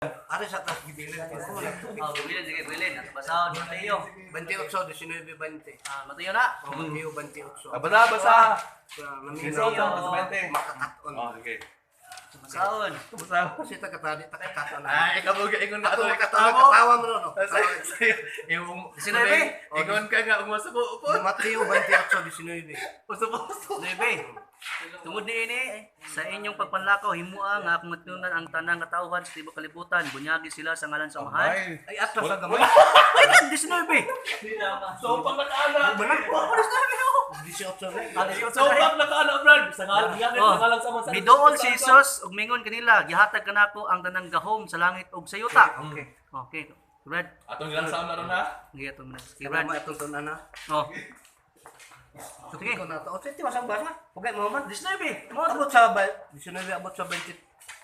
Ari sa tas gibilin. Oh, bilin, sige, bilin. At basahon, Mateo. 28, 19, 20. Ah, Mateo na. Oh, Mateo 28. Ah, basa, basa. Sa naminaw. 18, 20. Makakaton. Oh, sige. Basahon. Basa. Kasi tagatadi, takakaton. Ah, ikaw mo ingon ka Ato ato makatawa, ikatamo. katawa mo no. Yung 19. Ingon ka nga umasa ko upod. Mateo 28, 19. Uso uso. 9. Tungod niini sa inyong pagpanlakaw, himua nga akong matunan ang tanang katawhan sa tibuok kalibutan. Bunyagi sila sa ngalan sa Amahan. Ay, ato sa gamay. Ay, lang, 19. So pang nakaana. Oh, 19 oh. 18 na. Ah, 18 So na. pang nakaana, Brad. Sa ngalan nga Oh. ngalan sa man. Miduol si Jesus ug mingon kanila, gihatag kanako ang tanang gahom sa langit ug sa yuta. Okay. Okay. Brad, Atong ilang sa na ron ha. sige atong na. Sige, Brad. Brad. Itong tunan na. Oh. Sige. Ikaw na to. O, sige, masang basa. Pugay mo man. 19. Mo Abot sa 19, abot sa 20.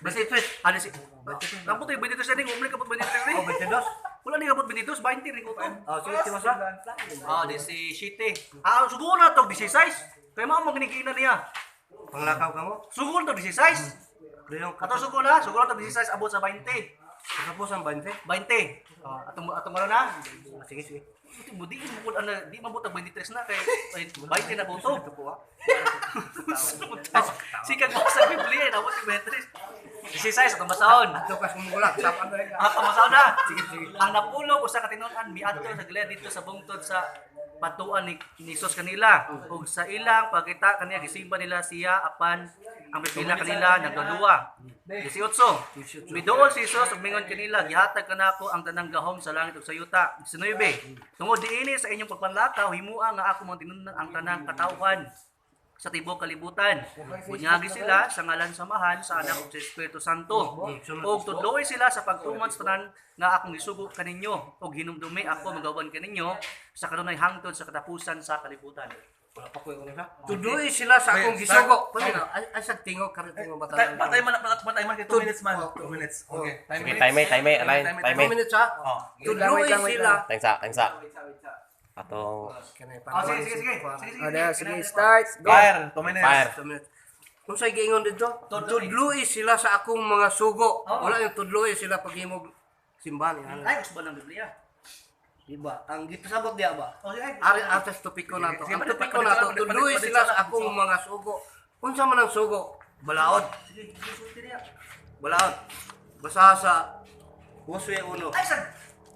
23. Ano si? Kapot ay 23 ning umli kapot 23 ni. O, 22. Wala ni kapot 22, 20 rin ko to. O, sige, di basa. Ah, 17. Ah, sugo na to 16. Kay mao mo giniginan niya. Panglakaw ka mo. Sugo na to 16. Dayong Ato sugo na to 16 abot sa 20. Tapos ang 20. 20. Oh, atong atong maron na. Ah, sige, sige. Buti mo di mo pud ana di mabot ang 23 na kay ay, 20 na ko to. Ito po ah. Sikag mo sa Biblia na abot 23. 16 atong basahon. Ato kas kumugulang. Sapan na rin. Ang basahon na. Ang napulog usa ka tinun-an miadto sa Gilead didto sa bungtod sa patuan ni Jesus kanila ug sa ilang pagkita kaniya gisimba nila siya apan ang pipila kanila nagduduwa. 18. Miduol si Jesus ug mingon kanila, gihatag kanako ang tanang gahom sa langit ug sa yuta. 19. Tungod niini sa inyong pagpanlakaw, himua nga ako mga tinunan ang tanang katawhan sa tibuok kalibutan. Bunyagi sila sa ngalan sa Amahan, sa Anak ug sa Espiritu Santo. Ug tudloy sila sa pagtuman sa tanan nga akong gisugo kaninyo ug hinumdumi ako magawan kaninyo sa kanunay hangtod sa katapusan sa kalibutan. Wala pa ko yung una. Tuduy sila sa akong gisugo. Pwede na. Ay, ay, sa tingog, karit tingog bata. Patay man patay man kay 2 minutes man. 2 minutes. Okay. Time. Sige, time time align, time. 2 minutes ha. Oh. Tuduy sila. Time sa, time sa. Atong Oh, sige, sige, sige. Sige, sige. Ada, sige, start. Go. Fire, 2 minutes. Fire. 2 minutes. Kung sa'y giingon dito, tudluy sila sa akong mga sugo. Oo. Wala yung tudluy sila pag imog simbahan. Yan. Ay, gusto ba ng Biblia? Diba? Ang gipasabot diya ba? Oh, sige. Ari atas topiko na to. Sige, Ang balik, topiko balik, na to, balik, tudluy balik, sila balik, sa akong mga sugo. Unsa man ang sugo? Balaod. Sige, sige, sulti niya. Balaod. Basa sa Josue 1. Ay, sa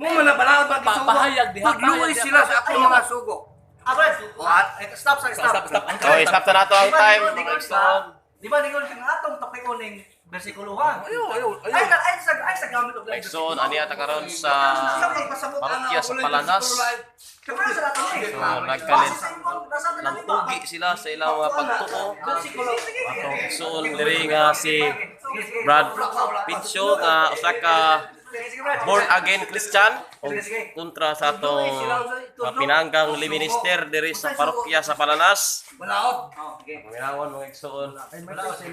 Mo man na balaod ba gisugo? Pahayag diha, Tudluy pahayag diha. sila sa akong mga sugo. Ah, Brad. Eh, stop, stop, stop. Stop, stop. Okay, stop na nato ang Di ba, time. ningon, ningon di ba, ningon kang atong tapay-on ning bersikulo ha? Ayo, ayo, ayo. Ay, ay, sa, ay, sa gamit og Igsoon, ani ata karon sa parokya sa Palanas. Kapag sa lato eh. So, nagkalit. Base sa imong nasa tanan ba? Lampugi sila sa ilang mga pagtuo. Bersikulo. Sige, sige. Atong igsoon diri nga si Brad Pincho nga usa ka Sige, sige, Brad. born again Christian ug kontra sa atong pinanggang minister diri sa parokya sa Palanas. Balaod. Oh, sige. Paminawon mga igsoon.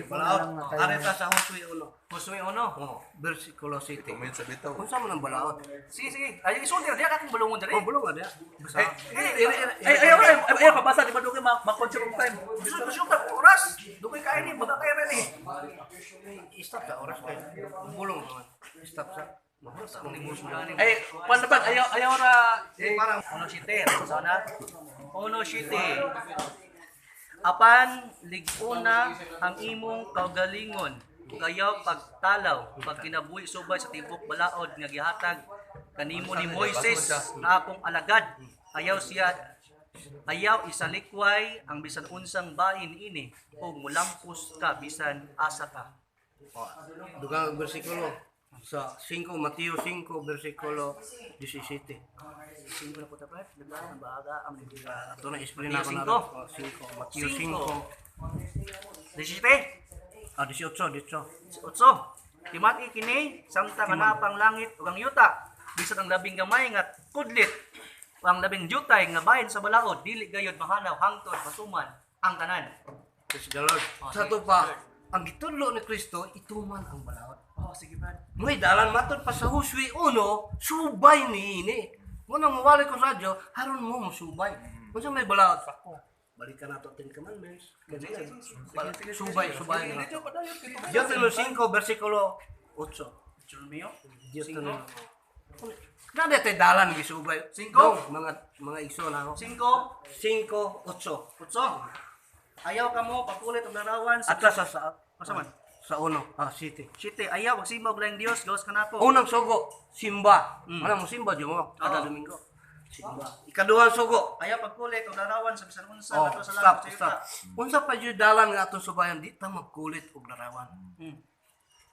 Balaod. Ari ta sa Josue 1. Josue 1. Oh, bersikulo 7. 2 minutes sa bitaw. Unsa man ang balaod? Sige, sige. Ay, isulti na diya akong bulungon diri. Oh, bulong ka diya. Basa. Ay, ay, ay, ay, ay, pabasa, di ba doon kayo ma-consume ang time? Gusto gusto ta oras. Dugay kayo ni, baga kayo rin eh. Stop sa oras kayo. Bulong naman. Stop sa. Ay, paano ba? Ayaw, ayaw ra. Eh, parang Uno site, sana. Uno site. Apan liguna ang imong kaugalingon kayaw pagtalaw pagkinabuhi subay sa tibok balaod nga gihatag kanimo ni Moises nga akong alagad. Ayaw siya ayaw isalikway ang bisan unsang bahin ini ug mulampos ka bisan asa ka. Dugang bersikulo sa 5 Mateo 5 bersikulo 17. Singko na po ta, Brad. Diba? Ang baga ang Ito na explain Mateo ako na. 5. Oh, 5 Mateo 5. 17. Ah, 18, 18. Otso. Timati kini samtang anapang langit ug ang yuta bisan ang labing gamay nga kudlit o ang labing jutay nga bahin sa balaod dili gayod mahanaw hangtod matuman ang tanan. Praise the Lord. Oh, Sa sige. to pa, ang gitudlo ni Kristo ituman ang balaod. Oh, sige, Brad. Muy dalan matod pa sa Josue 1, subay ni ini. Mo nang mawali ko sa radyo, haron mo musubay. Unsa may balaod? Balikan nato Ten Commandments. Ganyan. Subay, subay na. Deuteronomy 5 versikulo 8. Deuteronomio. Deuteronomio. Nada tay dalan gisubay. Singko? Dong, mga igsoon ako. 5, 5 8. 8. Ayaw kamo pagkulit og larawan sa Atlas sa Asa man? Sa uno, city. Site, ayaw magsimba og laing Dios, gawas kanako. Unang sugo, simba. Ano mo simba jud mo? Kada Oo. Domingo. Simba. Ikaduhang sugo. Ayaw pagkulit og larawan sa bisan unsa Oh, ngadto sa stop, langit sa stop. yuta. Unsa pa jud dalan nga atong subayan di ta magkulit og larawan.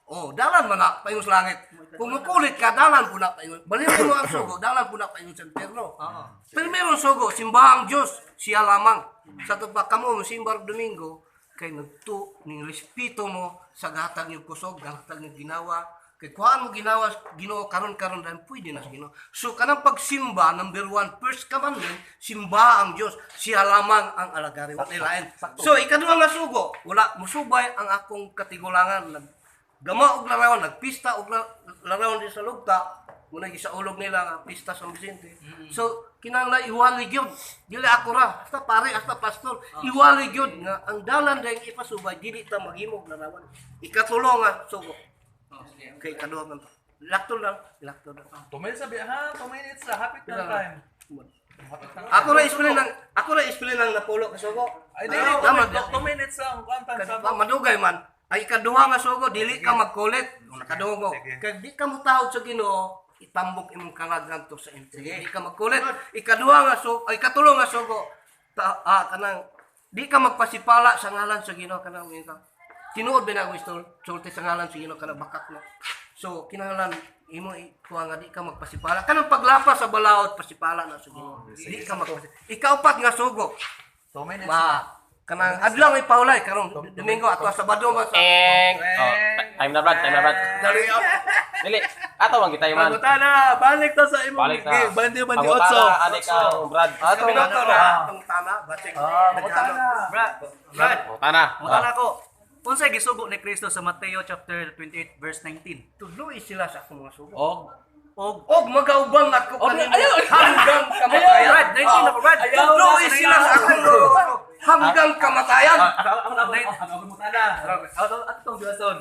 Oh, dalan man na paingon sa langit. Kung mukulit ka, dalan po na paingon. Baliw mo ang sugo, dalan po na paingon sa impierno. Oo. Pero meron sugo, simbahang Diyos, siya lamang. Sa tupa kamo, simba og Domingo, kay nagtu ning respeto mo sa gatag yung kusog, gatag yung ginawa. Kay kuhaan mo ginawa, Ginoo karon-karon dahil pwede na sa Ginoo. So kanang pagsimba, number one, first commandment, simba ang Diyos, siya lamang ang alagari. Wala lain. So ikaduha nga sugo, wala musubay ang akong katigulangan. Gama og larawan, nagpista og larawan din sa lugta, muna gisaulog nila nga pista sa Vicente. So kinahanglan iwali gyud. Dili ako ra, hasta pare, hasta pastor, iwali gyud nga ang dalan dayong ipasubay dili ta maghimog larawan. Ikatulo nga sugo. Oh, sige. Kay ikaduha man to. Lakto lang, lakto lang. 2 minutes sabi ha, 2 minutes sa hapit na time. Hapit na. Ako ra explain ang napulo ka sugo. Ay, di, Tama, 2 minutes lang. Kuan time sa Madugay man. Ay ikaduha nga sugo dili ka magkulit. Nakadungo. Sige. Kag di ka motahod sa Ginoo, itambok imong kalag ngadto sa impierno. Di ka magkulit. Ikaduha nga sugo, ay ikatulo nga sugo. Kanang di ka magpasipala sa ngalan sa Ginoo kanang ka. Tinuod ba na akong sulti sa ngalan sa Ginoo kanang bakak na. So kinahanglan imo ikuha nga di ka magpasipala. Kanang paglapas sa balaod pasipala na sa Ginoo. Di ka magpasipala. Ikaupat nga sugo. 2 minutes. Ma kanang adlaw may paulay karon Domingo ato sa Sabado man sa Eng. Oh, time na Brad, time na Brad. Dali up. Dili, ato man kita man. Pangutana, balik ta sa imong Balik ta. Bandi bandi otso. Pangutana, ani kang Brad. Ato Pinoto ra ang tana basig. Pangutana. Brad, Brad, Pangutana. mutana ko. Unsay gisugo ni Kristo sa Mateo chapter 28 verse 19? Tudloy sila sa akong mga sugo. Og Og Og magaubang ako Og- kanimo ayaw! hanggang kamatayan. Brad, 19 ako, Brad. Ayaw! Tudloy sila sa akong mga sugo hanggang kamatayan. Ako mutana. Ako atong Diyoson.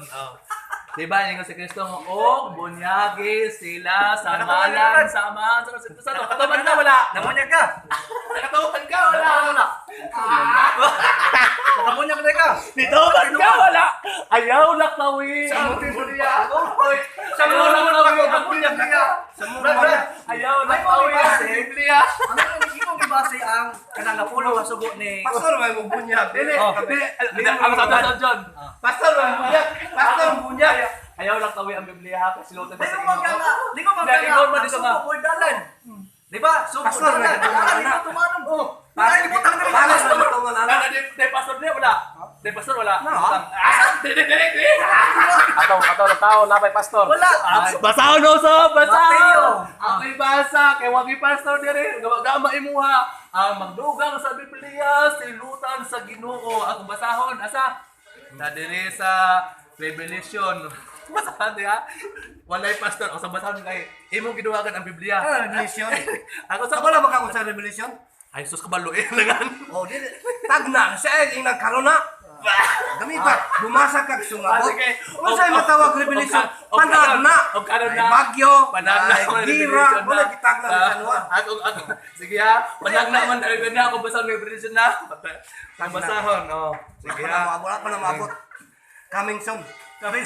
Diba, ingon si Kristo mo, og bunyagi sila sa ngalan sa Amahan sa Espiritu Santo. Katuman ka wala. Namunyag ka. Nakatuman ka wala. Wala. Nakamunyag na ka. Nituman ka wala. Ayaw laklawi. Sa Biblia. Sa Ayaw mga laklawi ang Biblia. Brad, Brad. Ayaw laklawi ang Biblia. Ano yung imong gibase ang kanang napulo nga sugo ni Pastor may mo bunyag. Dili, dili. Ang sa John. Pastor may bunyag. Pastor bunyag. Ayaw laklawi ang Biblia ha kasi silutan Di sa ko man Ginoo. nga, di ko man Dahil nga. ikaw man dito nga. Sugo mo dalan. Di ba? Sugo Pastor, dalan. nagkatumanan Dalan na. ito tumanon. Oh. Para Ay, butang na Para sa mga Ano, di pastor niya wala. Di pastor wala. No. Ah, di di di di. Atong atong ng tao napay pastor. Wala. Basahon no so, Mateo. basahon. Ako'y basa kay wagi pastor diri, gama imuha ang magdugang sa Biblia, silutan sa Ginoo. Akong basahon asa? Na diri sa Revelation. Basahan diha. Walay pastor o sa basahon kay imong giduhagan ang Biblia. Ano revelation? Ako sa Sa wala ba ka sa revelation? Ay sus kabalo eh langan. Oh, dili. Tagna siya ay inang karuna. Gamita, bumasa kag sungabot. Ah, sige. Unsay matawag revelation? Panagna. Og karon na. Ay, Bagyo, Panagna ay, man gira, revelation wala gitagna sa San Juan. Ako ako sige ha. Panagna man talaga na ako basahon revelation na. Ang basahon oh. Sige Wala ha. pa na wala pa na maabot. Coming soon.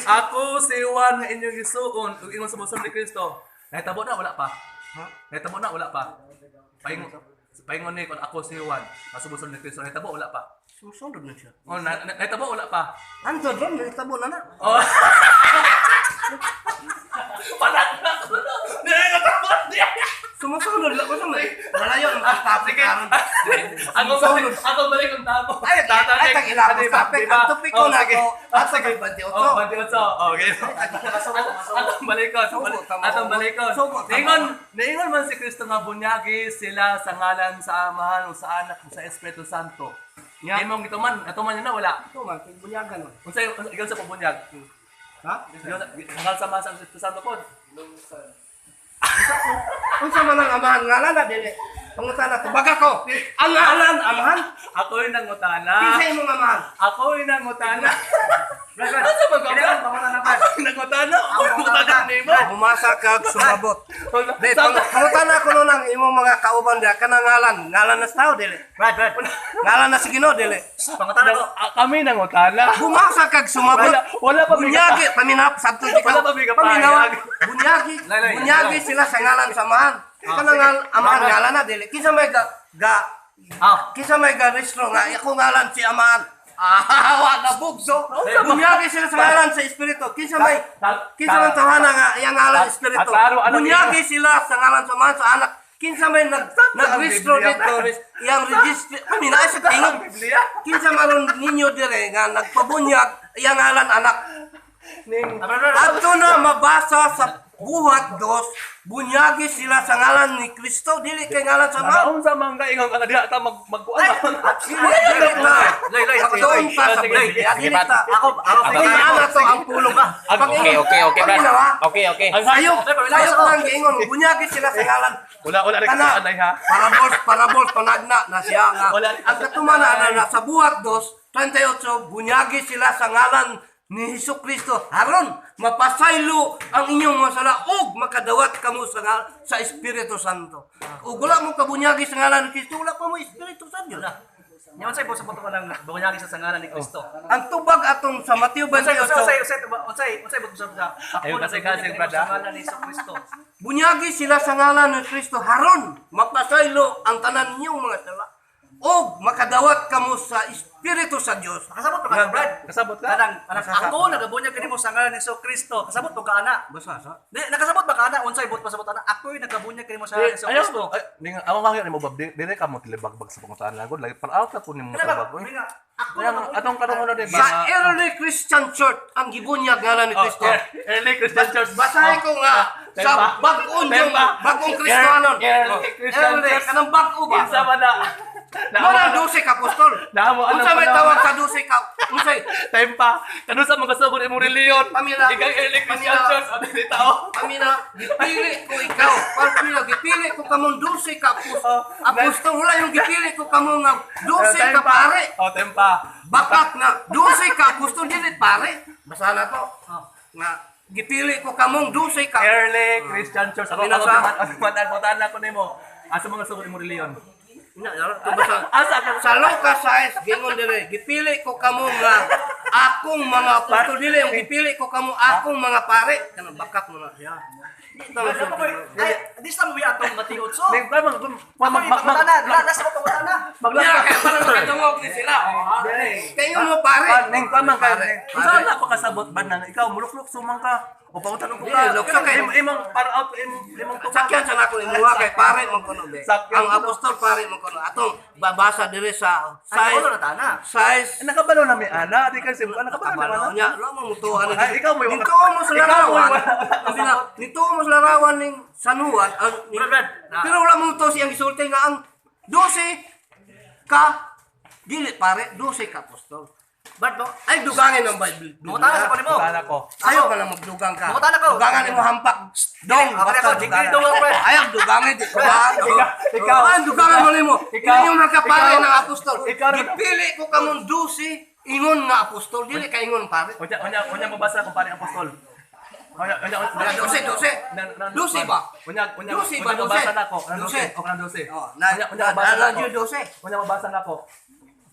Ako si Juan nga inyong gisuon ug ingon sa ni Kristo. Nahitabo na wala pa. Ha? Nahitabo na wala pa. Paingon paingon ni kon ako si Juan masubosol ni Kristo. Nahitabo wala pa. Sumusunod na siya. Oh, nahitabo wala pa. Anto dron nahitabo na na. Oh. Panagna ko na. Nahitabo niya. Sumusunod lang ko sa may. Malayo ang topic karon. Ako balik ang tabo. Ay, ay, tag ilapos topic. Ang topic ko na ako. At sa kay 28. Oh, 28. Okay. Atong balikon. Sugo, tama. Atong balikon. Sugo, tama. Niingon man si Kristo nga bunyagi sila sa ngalan sa Amahan ug sa Anak ug sa Espiritu Santo. Yeah. Imong gituman, atuman yun na wala. Ito man, kay bunyagan man. Unsay ikaw sa pabunyag? Ha? Ikaw sa ngalan sa Amahan sa Espiritu Santo pod. Unsa man ang amahan ngalan na dili? Pangutana ko, baga ko. Ang ngalan, amahan. Ako'y nangutana. Kinsa imong amahan? Ako'y nangutana. Brad, Brad. Asa man ka, Kailangan Brad? pangutana, Brad. Ako'y nangutana. Ako'y nangutana nimo. Bumasa ka ug sumabot. Di, pangutana ko nun ang imong mga kauban diha kanang ngalan, ngalan na sa tao dili. Brad, Brad. Ngalan na sa Ginoo dili. Pangutana ko. Kami nangutana. Bumasa kag sumabot. Wala pa may Bunyagi, paminap sabto di ka. Wala pa may kapayag. Paminaw. Bunyagi, Lay, lay. bunyagi sila sa ngalan sa amahan. Kanang amahan ngalan na dili. Kinsa may ga, ga kinsa may ga restro nga ako ngalan si amahan. Ah, wa na bugso. Bunyagi sila sa ngalan sa espiritu. Kinsa man tawhana nga iyang ngalan espiritu. Klaro, alam Bunyagi sila sa ngalan sa amahan sa anak. Kinsa may nagrestro Biblia? dito, iyang registry. Paminaw sa tingog. Biblia. Kinsa maron ninyo dire nga nagpabunyag iyang ngalan anak. Ning Ah, Brad, Brad. Adto na mabasa sa Buhat dos, bunyagi sila sa ngalan ni Kristo, dili kay ngalan sa mga. Naunsa man ka ingon ka diha ta mag magkuan. Dili ta. Lay, lay. Doon ta sa Sige, Biblia, sige, dili Pat. ta. Ako, Kung ana to ang pulong. Okay, okay, okay, Brad. Paminawa. Okay. Sayop, sayop lang giingon, bunyagi sila sa ngalan. Wala wala rin Kana, ka anay ha. parables, parables, panagna na siya nga. Wala rin Ang katumana na, na sa Buhat dos, 38, bunyagi sila sa ngalan ni Hesus Kristo. Aron, mapasaylo ang inyong mga sala ug makadawat kamo sa Espiritu Santo. Ug wala mo kabunyagi sa ngalan ni Kristo, wala pa mo Espiritu Santo. Nyaman sa'yo, sa punto ka lang, bunyagi sa ngalan ni Kristo. Ang tubag atong sa Mateo Unsay, unsay, 28, unsay, unsay, unsay, unsay, unsay, unsay, ako Ayaw kasi kasi, nagabunyag Brad, kanimo sa ah. ngalan ni Hesus Kristo. Bunyagi sila sa ngalan ni Kristo haron mapasaylo ang tanan ninyong mga sala ug makadawat kamo sa Espiritu sa Dios. Nakasabot pa ka, Brad. Kasabot ka? Kanang, kanang ako nagabunyag kanimo sa ngalan ni Hesus Kristo. Kasabot mo ka ana. Basta sa Di, nakasabot ba ka ana? Unsay buot pasabot ana? Ako'y nagabunyag kanimo sa ngalan ni Hesus Ayaw, Kristo. ay, ning ako kaya nimo bab dire ka mo tilibagbag sa pangutan lang gud lagi para out na po nimo Kana ba? sa bag. Oy. Nga, ako Kaya nagabunyag. atong karon na di ba? Sa early Christian Church ang gibunyag ngalan ni Kristo. Early Christian Church. Basahin ko nga sa Tempa. bag-on yung Tempa. bagong Kristohanon. Early Christian Early, Church. kanang bag-o ba? Kinsa man na? Mo na 12 ka apostol. Naamo, anong Unsa may panahon? tawag sa 12 ka? Unsay? Tempa. Kanu sa mga sugod imong reliyon. Pamila. Ikaw early Christian Pamila. Church abi ni tao. Pamina, gipili ko ikaw. Pamina, gipili ko kamong 12 ka apostol. Oh, Apostol, wala yung gipili ko kamong nga 12 ka pare. Oh, tempa. Bakat nga 12 ka apostol dili pare. Basa na to. Nga gipili ko kamong 12 ka. Early Christian Church. Ako Pamila ako sa- man ako nimo. Asa mga sugod imong reliyon? Ina, yara, to basta. Asa ka Sa Lucas 6, gingon dire, gipili ko kamo nga akong mga apostol dili yung gipili ko kamo akong mga pare. Kanang bakak mo na siya. Di ta Brad, ako ko'y- Ay, di sa mo atong Mateo 8. Ning mag Ako mag yung pangutana, nasa mo pangutana. Kaya kaya parang makadungog ni sila. Kayo mo pare. Ning pa man kay. Pare. Unsa na ako kasabot ba nang ikaw muluklok sumang ka o pangutan ko Dili, ka. lukso kay- Imong para out imong tubag. Sakyan sa nako imuha kay pare man kuno be. Sakyan Ang kuno. apostol pare man kuno. Atong babasa dire sa Ay, size ulo na tana. size Eh, Nakabalo na mi ana, di kasi nakabalo na Kabalo ana. niya, wala mo mutuan. Ay, ikaw mo yung- Nito mo sa Ikaw mo larawan. yung Sabi na, nito mo sa larawan ning San Juan. Brad, Brad, Pero wala mo to siyang gisulti nga ang 12 ka dili pare, 12 ka apostol. Brad, bo- Ay dugangin ang Bible. Pangutana sa kanimo. Pangutana ko. Ayaw ka na magdugang ka. Pangutana ko. Dugangan mo hampak. Dong, Ako basta na ako, dugangan. dong ako, Brad. Ayaw dugangin di ko ba? Ikaw. Ay, dugangan mo nimo. Ikaw. Ikaw yung nakapare Ikaw. ng apostol. Ikaw. Gipili ko kamong 12 ingon nga apostol, dili ka ingon pare. Unya unya unya mabasa kung pare apostol. Unya unya Wala, 12, 12. 12 ba? Unya unya 12 ba, unya mabasa 12? nako. 12. O kanang 12. Oh, na Unya unya mabasa na nako. na 12. Unya mabasa nako.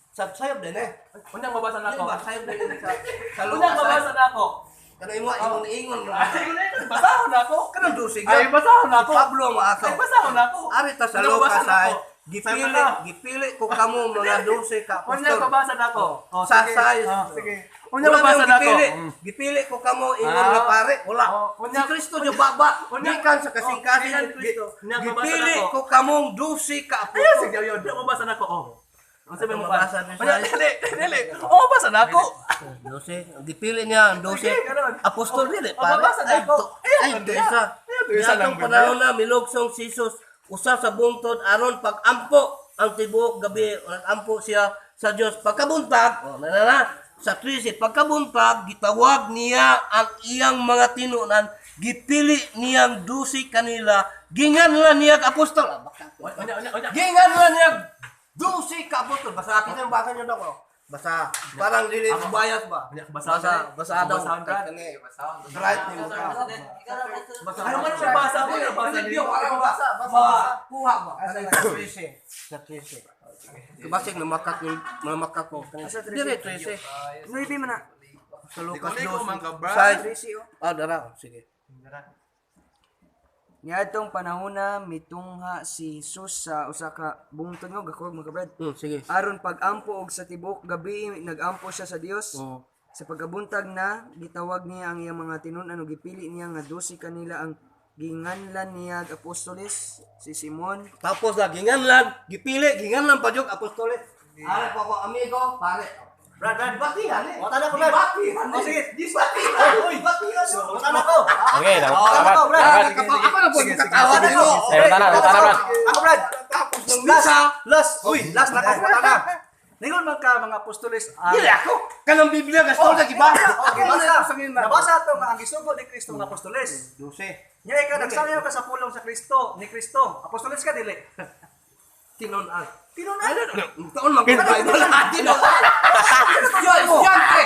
Sa sayop din eh. Unya mabasa Di nako. ba sayop din eh, sa Unya Lucas. mabasa nako. Kanang imo ingon ingon. Basahon nako. Kanang 12 Ay ga. basahon nako. Pablo mo ato. Ay basahon nako. Ari ta sa Unya Lucas mabasa ay nako. gipili Sayo na. gipili ko kamo mga 12 ka Unya apostol. mabasa nako. Oh, Sa sige. size. Oh, sige. Unya Wala mabasa yung nako. Gipili, Mm. gipili ko kamo ingon Ah. nga pare. Wala. Oh, unya- Si Kristo jo baba. Unya- Gikan sa kasing-kasing Oh, ni Kristo. unya mabasa Gipili nako. ko kamong 12 ka Ay, apostol. sige, yun. Di mabasa nako. Oh. Unsa may Ito mabasa? mabasa ni Unya, Sai. dili, dili. Oh, mabasa nako. 12. Gipili niya ang 12. Sige, ganun. Apostol dili Oh, pare. mabasa Ay, nako. Ayun, ay, diya. isa. Ayun, to isa lang, Niadtong panahon na milugsong si Jesus usa sa buntod aron pag-ampo ang tibuok gabi ampo siya sa Dios pagkabuntag oh, na, na, na, sa 13 pagkabuntag gitawag niya ang iyang mga tinunan. Gipili niyang 12 kanila, ginganlan niya apostol. Ah, baka. Unya, unya, unya. Ginganlan niya 12 ka apostol. Basa kita yung basa niyo daw. Oh. Basa. Parang dili bias ba? Basa, Basa, basa daw. Basahon, Brad. Bright ni mukha. Basa. Ano man yung basa mo? Yung basa Review, niyo? parang basa, basa. Kuha ba? Sa 13. Sa 13. Basig namakat ni namakat ko. Dire 13. Nuibi man na. Sa Lucas Liko-liko man ka, 2. Brad. Sa Ah, dara. Sige. Niadtong panahona mitungha si Jesus sa usa ka bungtod nga gakuwag mga kabrad. Sige. Aron pag-ampo og sa tibok gabi nagampo siya sa Dios. Oh. Sa pagkabuntag na gitawag niya ang iyang mga tinun-an ug gipili niya nga 12 kanila ang ginganlan niya og apostoles si Simon, Tapos na ginganlan, gipili, ginganlan pa jud apostoles. Are po ako amigo, pare. Brad, Brad. Batihan eh. Wala na ko, Brad. Batihan. Oh, sige. Batihan. Oy, batihan. Wala na ko. Okay, Wala na ko, dapat. Brad. Dapat. Ako na po katawa nimo. Eh, tara, tara, Brad. Ako, Brad. Tapos ng Last, misa. last. Uy, last na ko. Wala na. Ningon man ka mga apostoles ang Dili ako. Kanang Biblia gasto na gibasa. Oh, gibasa. Nabasa ato nga ang gisugo ni Kristo mga apostoles. 12. Nya ikaw nagsayaw ka sa pulong sa Kristo, ni Kristo. Apostoles ka dili. Tinon-an. Tinunan. Taon man ko Bible. Tinon-an. Yan, yan pre.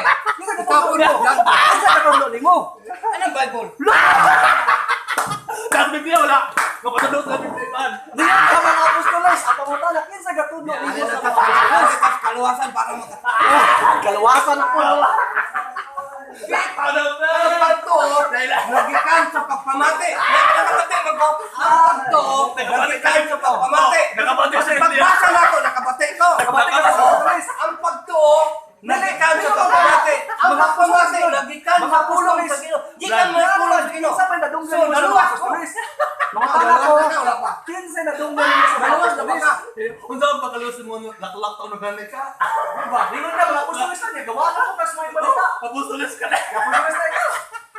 Ikaw mo. Asa ka kaulo nimo? Anong Bible? Sa Biblia wala. Makasunod sa Biblia man. Ningon ka mga apostoles, ang pangutana kinsa gatudlo nimo sa mga apostoles? Kaluwasan para maka. Kaluwasan ako. Ano ba? Ang pagtuo, nagikan sa pagpamati. Nakabati man ko. Ang pagtuo, nagikan sa pagpamati. Nakabati sa Biblia. Pagbasa na ako, nakabati ko. Nakabati ka sa apostoles. Ang pagtuo, nagikan sa pagpamati. Ang pagpamati, nagikan sa pulong sa Ginoo. Gikan mo sa pulong sa Ginoo. Kinsa man nadunggan So, nimo sa mga naluwas ko. apostoles? Mga tala ko. Wala ka, wala pa. Kinsa nadunggan nimo sa mga Naluwas na ba apostoles? ka? Unsa ang pagkalusin mo laklak taon gani ka? Diba? Ningon ka mga apostoles na niya gawa na ko kas may balita. Apostoles ka na. Apostoles na ikaw.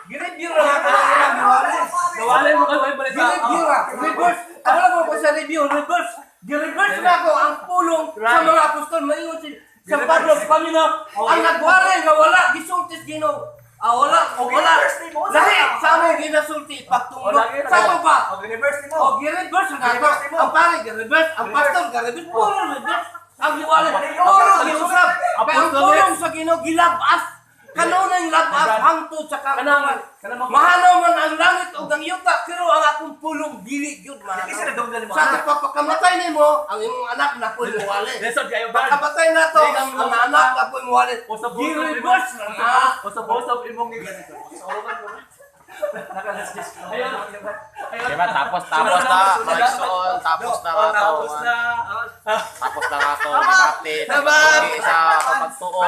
Gireview ra ka lang giwalis. Nawalay mo ka may balita. Gireview ra. Reverse. Ako lang mo ko sa review, reverse. Gi-reverse na ako ang pulong sa mga apostol. Maingon si San Pablo Pamina, ang nagwari nga wala gisulti sa Ginoo. Ah, wala, wala. Gi-reverse nimo. Lahi sa among ginasulti pagtunglo. Sa ko ba? O gi-reverse nimo. O gi-reverse na ako. Gi-reverse nimo. Ang pare gi-reverse, ang pastor gi-reverse, puro reverse. Ang giwala, puro giusab. Kaya ang pulong sa Ginoo gilabas. Kanunay labas hangtod sa kanunay. Mahanaw man ang langit ug ang yuta, pero ang akong pulong dili gyud mahanaw. Kinsa nadunggan nimo? Sa pagpakamatay nimo, ang imong anak na po'y muwali. Lesod kayo ba? Pagkamatay na to, ang mga anak na po'y muwali. Gi-reverse na na. Usab-usab imong ganito. Diba, tapos, tapos na, mga igsoon, tapos na nga to. Tapos na. Tapos na nga to, debate, tapos sa pagtuo.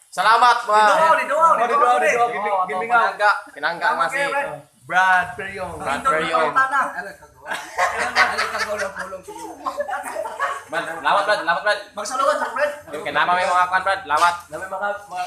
Salamat mga Niduaw, niduaw, niduaw, niduaw. Oo, ato, pinangga, pinangga nga si Brad Periong. Brad Periong. Ano ka gawin ang pulong sa Ginoo? Brad, lawat Brad, lawat Brad. Magsalugan sa Brad. Kaya naman may mga kwan Brad, lawat. Nami mga mga